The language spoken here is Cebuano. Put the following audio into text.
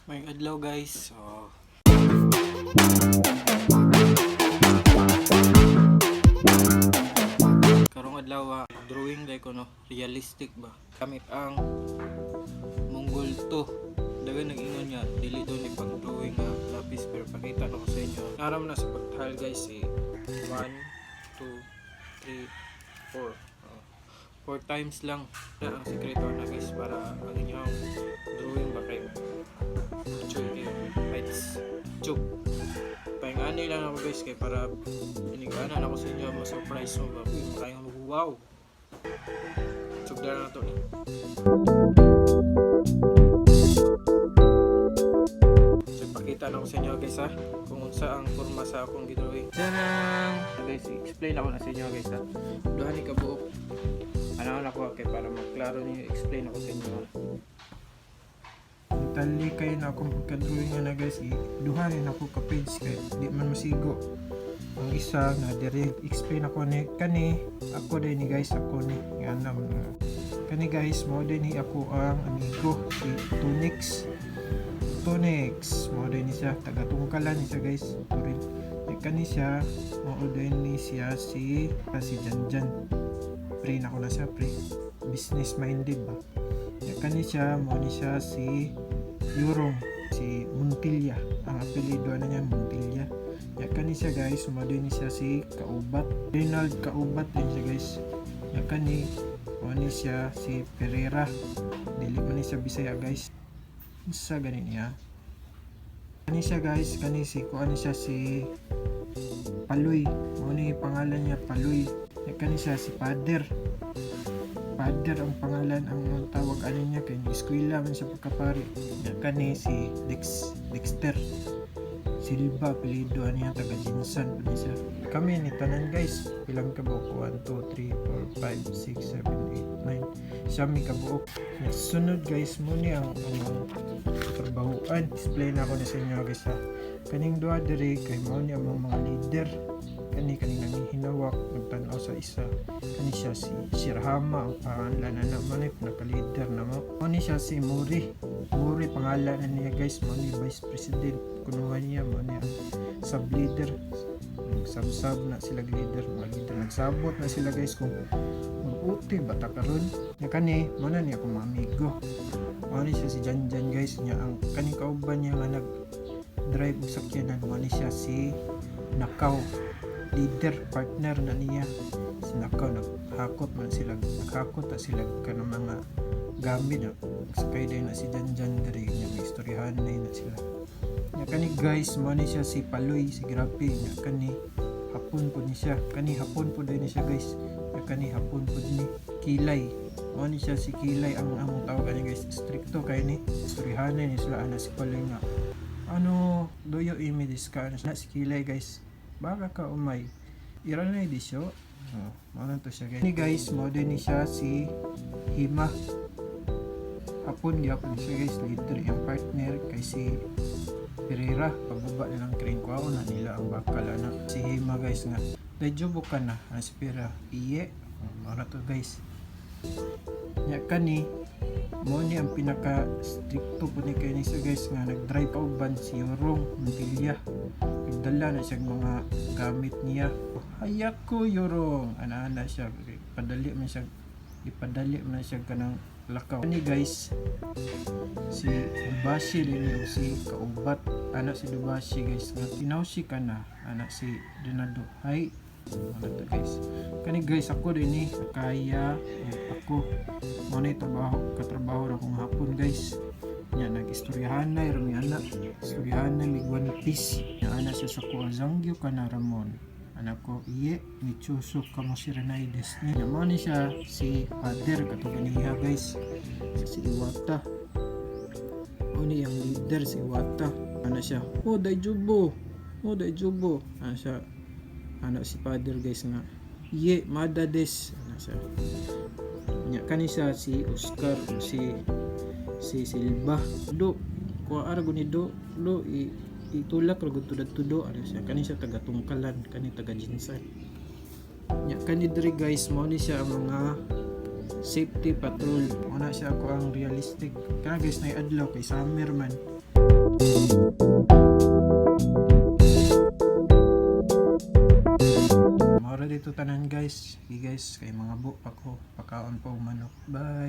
Maayong adlaw, guys. So, karong adlaw, drawing dai ko, no, realistic ba. Gamit ang Mongol 2. Dagan nag-ingon nga dili daw ni pag drawing nga lapis, pero pakita na ko sa inyo. Aram na sa pagtahal, guys, eh. 1 2 3 4. Oh. Four times lang na ang sikreto na, guys, para ang inyong drawing ba kayo choy kayo heights chuk. Paingani lang ako, guys, kay para inigana ako sa inyo, ma-surprise mo ba. Uy, makayang mo, wow, sugdan na to ni. So ipakita na ko sa inyo, guys, ha, kung unsa ang forma sa akong gidrawing. Tanang! Guys, explain ako na sa inyo, guys, ha. Duha ni kabuok. Ano na ko kay para maklaro niyo, explain ako sa inyo. Tali kayo na akong pagka-drawing nga na, guys, i duha ni nako ka page kay di man masigo. Ang isa na dire, explain ako ni kani ako din ni, guys, ako ni nga na kani, guys, mao din ni ako ang amigo si Tunix. Tunix mao din ni siya, taga Tungkalan ni siya, guys. Turin. Kani siya, mao din ni siya si Janjan. Pre na ko na siya, pre. Business minded ba. Ya, kani siya, mao ni siya si Yurong, si Montilla. Ang apelyido na niya, Montilla. Ya, kani siya, guys, mao din ni siya si Kaubat. Reynald Kaubat din siya, guys. Ya, kani mao ni siya si Pereira. Dili man ni siya Bisaya, guys. Unsa gani niya? Kani siya, guys, kani si kuan ni siya si Paloy. Mao ni pangalan niya, Paloy. Ya, kani siya si Father. Father ang pangalan, ang tawag ani niya kay eskwela man siya pagkapari. Ya, kani si Dexter Silva apelyido ani niya, taga Jinsan pa ni siya. Kami ni tanan, guys, pilang kabuok? 1 2 3 4 5 6 7 8 9 siya mi kabuok. Ya, sunod, guys, mo ni ang among trabahuan. Explain ako na sa inyo, guys, ha. Kaning duha diri kay mao ni among mga leader. Kani kaning nangihinawak nagtan-aw sa isa, kani siya si Shirahama ang pangalan na man ni pinaka-leader na mo. Mo ni siya si Muri. Muri pangalan na niya, guys. Mo ni vice president kunuhan niya, mo ni ang sub leader. Sub-sub na sila leader, mga leader nagsabot na sila, guys, kung mag-uti ba ta karon. Nya kani mo na niya akong mga amigo. Mo ni siya si Janjan, guys. Nya ang kaning kauban niya nga nag drive og sakyanan, mo ni siya si Nakaw, leader partner na niya si Nakaw. Naghakot man sila, naghakot ta sila kanang mga gamit na sakay din na si Janjan diri. Nya may istoryahan na na sila. Nya kani, guys, mo ni siya si Paloy, si Grabe. Nya kani hapon po ni siya, kani hapon po din ni siya, guys. Nya kani hapon po ni Kilay. Mo ni siya si Kilay ang among tawag ani, guys. Stricto kay ni, istoryahan ni sila ana si Paloy nga ano doyo imidis ka na si Kilay, guys, baka ka umay ira na edisyo. Oh, mao na to siya, guys. Ni guys, mo din ni siya si Hima, hapon gyapon siya, guys, leader. Yung partner kay si Pereira, pagbaba nilang crane ko na nila ang bakal ana si Hima, guys, nga medyo buka na ang si Pereira iye. Oh, mao na to, guys. Nya kani mo ni ang pinaka stricto po ni kay ni siya, guys, nga nag-drive kauban si Yorong Montilla. Nagdala na siya mga gamit niya. Hayak ko, Yorong, ana-ana siya, padali man siya, ipadali man siya kanang lakaw. Ani, guys, si Dubashi din og si Kaubat. Ana si Dubashi, guys, nga tinawsi ka na ana si Donaldo hay. Ano to, guys? Kani, guys, ako din ni kaya ako mo na trabaho, katrabaho ra kong hapon, guys. Nya nag-istoryahan na rami ana, istoryahan na mig One Piece. Nya ana siya sa kuha, "Zanggyo ka na, Ramon." Anak ko, iye ni chusok ka mo si Renaides niya. Mo ni siya si Father katong ganiha, guys, si Iwata. Mo ni ang leader si Iwata. Ana siya, "Oh, daijubo, oh, daijubo." Ana siya, ana si Father, guys, nga iye mada des ana siya. Nya kani siya si Oscar, si si Silva do kuha ara guni do do i itulak ra gud tudad tudo ana siya. Kani siya taga Tungkalan, kani taga Jinsan. Nya kani diri, guys, mo ni siya ang mga safety patrol. Mo na siya ako ang realistic kana, guys, na adlaw kay summer man. Mao ra dito tanan, guys. Sige guys, kay mga bu pa ko, pakaon pa og manok. Bye.